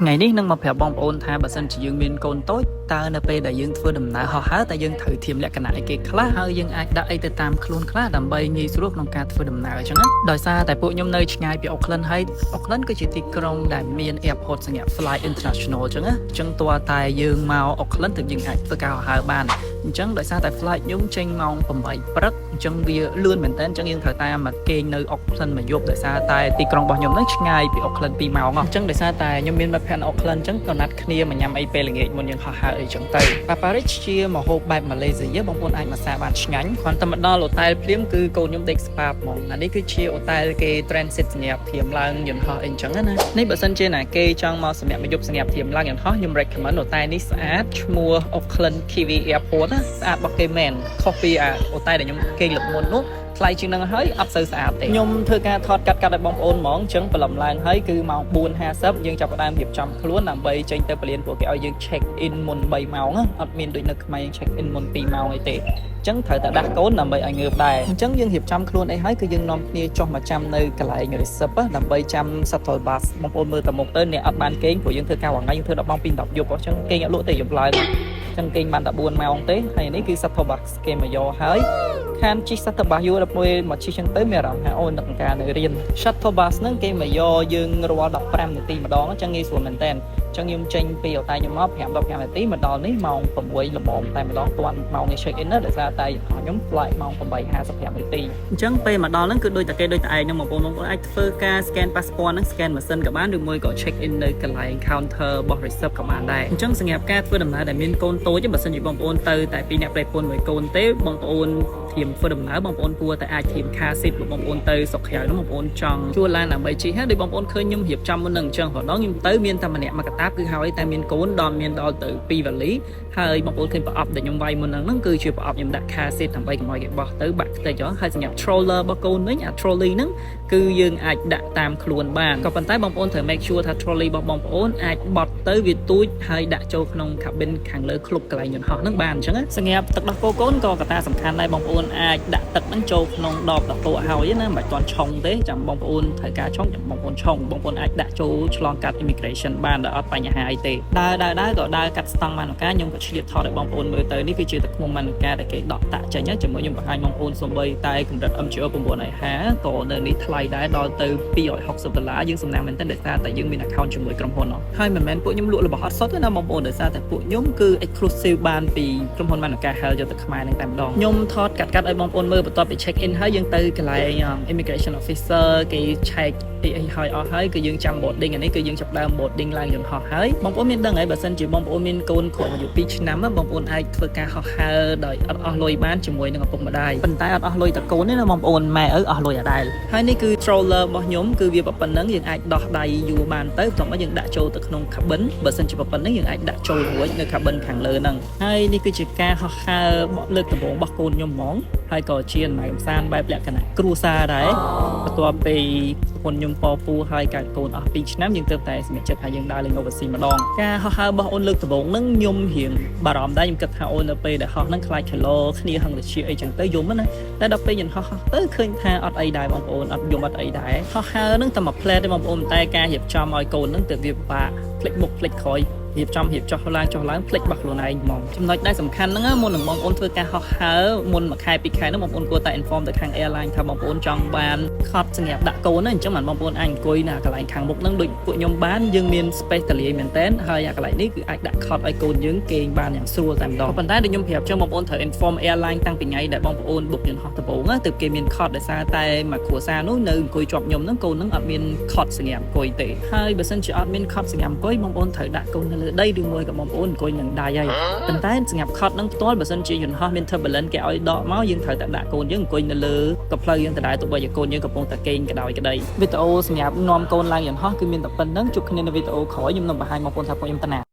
ថ្ងៃនេះនឹងមកប្រាប់បងប្អូនថាបើសិនជាយើងមានកូនតូចតើនៅពេលដែលយើងធ្វើដំណើរហោះហើរតើយើងត្រូវត្រៀមលក្ខណៈអីគេខ្លះហើយយើងអាចដាក់អីទៅតាមខ្លួនខ្លះដើម្បីងាយស្រួលក្នុងការធ្វើដំណើរអញ្ចឹងណាដោយសារតែពួកខ្ញុំនៅឆ្ងាយពី Auckland ហើយ Auckland គឺជាទីក្រុងដែលមាន airport សម្រាប់ fly international អញ្ចឹងណាអញ្ចឹងតើតែយើងមក Auckland ទើបយើងអាចធ្វើការហោះហើរបានអញ្ចឹងដោយសារតែ flight ខ្ញុំចេញម៉ោង8ព្រឹកអញ្ចឹងវាលឿនមែនតើអញ្ចឹងយើងត្រូវតាមមកគេងនៅ Auckland មួយយប់ដោយសារតែទីក្រុងរបស់ខ្ញុំហ្នឹងឆ្ងាយពី Auckland 2ម៉ោងអញ្ចឹងដោយសារតែខ្ញុំមានមិត្តភក្តិនៅ Auckland អញ្ចឹងក៏ណាត់គ្នាមកញ៉ាំអីពេលល្ងាចមុនយើងហោះហើរអីចឹងទៅ PappaRich ជាម្ហូបបែបម៉ាឡេស៊ីបងប្អូនអាចមកសាបានឆ្ងាញ់គ្រាន់តែមកដល់អូតែលភ្លាមគឺកូនខ្ញុំដេកស្បាបហ្មងអានេះគឺជាអូតែលគេ transit សម្រាប់ត្រៀមឡើងយន្តហោះអីចឹងណានេះបើសិនជាណាគេចង់មកសម្រាប់មកយប់សម្រាប់ត្រៀមឡើងយន្តហោះខ្ញុំ recommend អូតែលនេះស្អាតឈ្មោះ Auckland Kiwi Airport ណាស្អាតរបស់គេមែនខុសពីអាអូតែលដែលខ្ញុំគេងលើកមុននោះថ្លៃជាងនឹងហើយអត់សូវស្អាតទេខ្ញុំធ្វើការថតកាត់កាត់ឲ្យបងប្អូនហ្មងអញ្ចឹងព្រលឹមឡើងហើយគឺម៉ោង4:50យើងចាប់ផ្ដើមរៀបចំខ្លួនដើម្បីចេញទៅពលានពួកគេឲ្យយើង check in មុន3ម៉ោងណាអត់មានដូចនៅខ្មែរយើង check in មុន2ម៉ោងអីទេអញ្ចឹងត្រូវតែដាស់កូនដើម្បីឲ្យងើបដែរអញ្ចឹងយើងរៀបចំខ្លួនអីហើយគឺយើងនាំគ្នាចុះមកចាំនៅកន្លែង receipt ដើម្បីចាំ shuttle bus បងប្អូនមើលតែមុខទៅអ្នកអត់បានគេងព្រោះយើងធ្វើការមួយថ្ងៃយើងធ្វើ10ម៉ោង2 10យប់អញ្ចឹងគេងអត់លក់ទេយប់ឡើងអញ្ចឹងគេងបានតែ4ម៉ោងទេហើយនេះគឺ shuttle bus គេមកយកហើយខានជិះ shuttle bus យូរដល់ពេលមកជិះចឹងទៅមានអារម្មណ៍ថាអូនឹកការនៅរៀន shuttle bus ហ្នឹងគេមកយកយើងរាល់15នាទីម្ដងអញ្ចឹងងាយស្រួលមែនតើអញ្ចឹងខ្ញុំចេញពីអូតែខ្ញុំមក5 15នាទីមកដល់នេះម៉ោង6ល្មមតែម្ដងទាន់ម៉ោងនេះ check in ណាដោយសារតែខ្ញុំ flight ម៉ោង8:55នាទីអញ្ចឹងពេលមកដល់ហ្នឹងគឺដូចតែគេដូចតែឯងហ្នឹងបងប្អូនបងប្អូនអាចធ្វើការ scan passport ហ្នឹង scan ម៉ាស៊ីនក៏បានឬមួយក៏ check in នៅកន្លែង counter របស់ receipt ក៏បានដែរអញ្ចឹងសម្រាប់ការធ្វើដំណើរដែលមានកូនតូចបើសិនជាបងប្អូនទៅតែពីរអ្នកប្តីប្រពន្ធមួយកូនទេបងប្អូនធៀមធ្វើដំណើរបងប្អូនគួរតែអាចត្រៀម car seat បើបងប្អូនទៅស្រុកក្រៅនោះបងប្អូនចង់ជួលឡានដើម្បីជិះហើយដូចបងប្អូនឃើញខ្ញុំរៀបចំមុននឹងអញ្ចឹងរដងខ្ញុំទៅមានតែម្នាក់មួយកតាបគឺហើយតែមានកូនដល់មានដល់ទៅ2វ៉ាលីហើយបងប្អូនឃើញប្រអប់ដែលខ្ញុំវាយមុនហ្នឹងហ្នឹងគឺជាប្រអប់ខ្ញុំដាក់ car seat ដើម្បីកុំឲ្យគេបោះទៅបាក់ខ្ទេចហ៎ហើយសម្រាប់ stroller របស់កូនវិញអា trolley ហ្នឹងគឺយើងអាចដាក់តាមខ្លួនបានក៏ប៉ុន្តែបងប្អូនត្រូវ make sure ថា trolley របស់បងប្អូនអាចបត់ទៅវាទូចហើយដាក់ចូលក្នុង cabin ខាងលើក្លុបកន្លែងយន្តហោះហ្នឹងបានអញ្ចឹងណាសម្រាប់ទឹកដោះគោកូនក៏កត្តាសំខាន់ដែរបងប្អូនអាចដាក់ទឹកហ្នឹងចូលក្នុងដបដោះគោឲ្យណាមិនបាច់ទាន់ឆុងទេចាំបងប្អូនត្រូវការឆុងចាំបងប្អូនឆុងបងប្អូនអាចដាក់ចូលឆ្លងកាត់ immigration បានដោយអត់បញ្ហាអីទេដើរដើរដើរក៏ដើរកាត់ស្តង់ម៉ានូកាខ្ញុំក៏ឆ្លៀតថតឲ្យបងប្អូនមើលទៅនេះគឺជាទឹកឃ្មុំម៉ានូកាដែលគេដកតាក់ចេញជាមួយខ្ញុំបង្ហាញបងប្អូនសំបីតែកម្រិត MGO 950ក៏នៅនេះថ្លៃដែរដល់ទៅ260ដុល្លារយើងសំណាងមែនទែនដោយសារតែយើងមាន account ជាមួយក្រុមហ៊ុនហើយមិនមែនពួកខ្ញុំលក់របស់អត់សុទ្ធទេណាបងប្អូនដោយសារតែពួកខ្ញុំគឺ exclusive បានពីក្រុមហ៊ុន Manuka Health យកទៅខ្មែរនឹងតែម្ដងខ្ញុំថតកាត់កាត់ឲ្យបងប្អូនមើលបន្ទាប់ពី check in ហើយយើងទៅកន្លែង immigration officer គេឆែកអីអីហើយអស់ហើយគឺយើងចាំ boarding អានេះគឺយើងចាប់ដើម boarding ឡើងយន្តហោះហើយបងប្អូនមានដឹងហើយបើសិនជាបងប្អូនមានកូនក្រោមអាយុ2ឆ្នាំបងប្អូនអាចធ្វើការហោះហើរដោយអត់អស់លុយបានជាមួយនឹងឪពុកម្ដាយប៉ុន្តែអត់អស់លុយតែកូនទេណាបងប្អូនម៉ែឪអស់លុយអដែលហើយនេះគឺ stroller របស់ខ្ញុំគឺវាប៉ុណ្ណឹងយើងអាចដោះដៃយួរបានទៅបន្ទាប់មកយើងដាក់ចូលទៅក្នុង cabin បើសិនជាប៉ុណ្ណឹងយើងអាចដាក់ចូលរួចនៅ cabin ខាងលើហ្នឹងហើយនេះគឺជាការហោះហើរលើកដំបូងរបស់កូនខ្ញុំហ្មងហើយក៏ជាដំណើរកម្សាន្តបែបលក្ខណៈគ្រួសារដែរបន្ទាប់ពីប្រពន្ធខ្ញុំពពូហើយកើតកូនអស់2ឆ្នាំយើងទើបតែសម្រេចចិត្តថាយើងដើរលេង overseas ម្ដងការហោះហើររបស់អូនលើកដំបូងហ្នឹងខ្ញុំរៀងបារម្ភដែរខ្ញុំគិតថាអូននៅពេលដែលហោះហ្នឹងខ្លាចគីឡូគ្នាហឹងត្រចៀកអីចឹងទៅយំណាតែដល់ពេលយន្តហោះហោះទៅឃើញថាអត់អីដែរបងប្អូនអត់យំអត់អីដែរហោះហើរហ្នឹងតែមួយផ្លែទេបងប្អូនតែការរៀបចំឲ្យកូនហ្នឹងទៅវាពិបាកភ្លេចមុខភ្លេចក្រោយរៀបចំរៀបចុះឡើងចុះឡើងភ្លេចរបស់ខ្លួនឯងហ្មងចំណុចដែលសំខាន់ហ្នឹងមុននឹងបងប្អូនធ្វើការហោះហើរមុនមួយខែពីរខែហ្នឹងបងប្អូនគួរតែ inform ទៅខាង airline ថាបងប្អូនចង់បាន cot សម្រាប់ដាក់កូនហ្នឹងអញ្ចឹងបានបងប្អូនអាចអង្គុយនៅកន្លែងខាងមុខហ្នឹងដូចពួកខ្ញុំបានយើងមាន space តលាយមែនតើហើយអាកន្លែងនេះគឺអាចដាក់ cot ឲ្យកូនយើងគេងបានយ៉ាងស្រួលតែម្ដងប៉ុន្តែដូចខ្ញុំប្រាប់ចឹងបងប្អូនត្រូវ inform airline តាំងពីថ្ងៃដែលបងប្អូន book យន្តហោះដំបូងណាទើបគេមាន cot ដោយសារតែមួយគ្រួសារនោះនៅអង្គុយជាប់ខ្ញុំហ្នឹងកូនហ្នឹងអត់មាន cot សម្រាប់អង្គុយទេហើយបើសិនជាអត់មាន cot សម្រាប់អង្គុយបងប្អូនត្រូវដាក់កូននៅលើដីឬមួយក៏បងប្អូនអង្គុយនឹងដៃហើយប៉ុន្តែសម្រាប់ cot ហ្នឹងផ្ទាល់បើសិនជាយន្តហោះមាន turbulence គេឲ្យដកមកយើងត្រូវតែដាក់កូនយើងអង្គុយនៅលើកផ្លូវយើងដដែលទោះបីជាកូនយើងកំពុងតែគេងក៏ដោយក្តីវីដេអូសម្រាប់នាំកូនឡើងយន្តហោះគឺមានតែប៉ុណ្្នឹងជួបគ្នានៅវីដេអូក្រោយខ្ញុំនឹងបង្ហាញបងប្អូនថាពួកខ្ញុំតាណា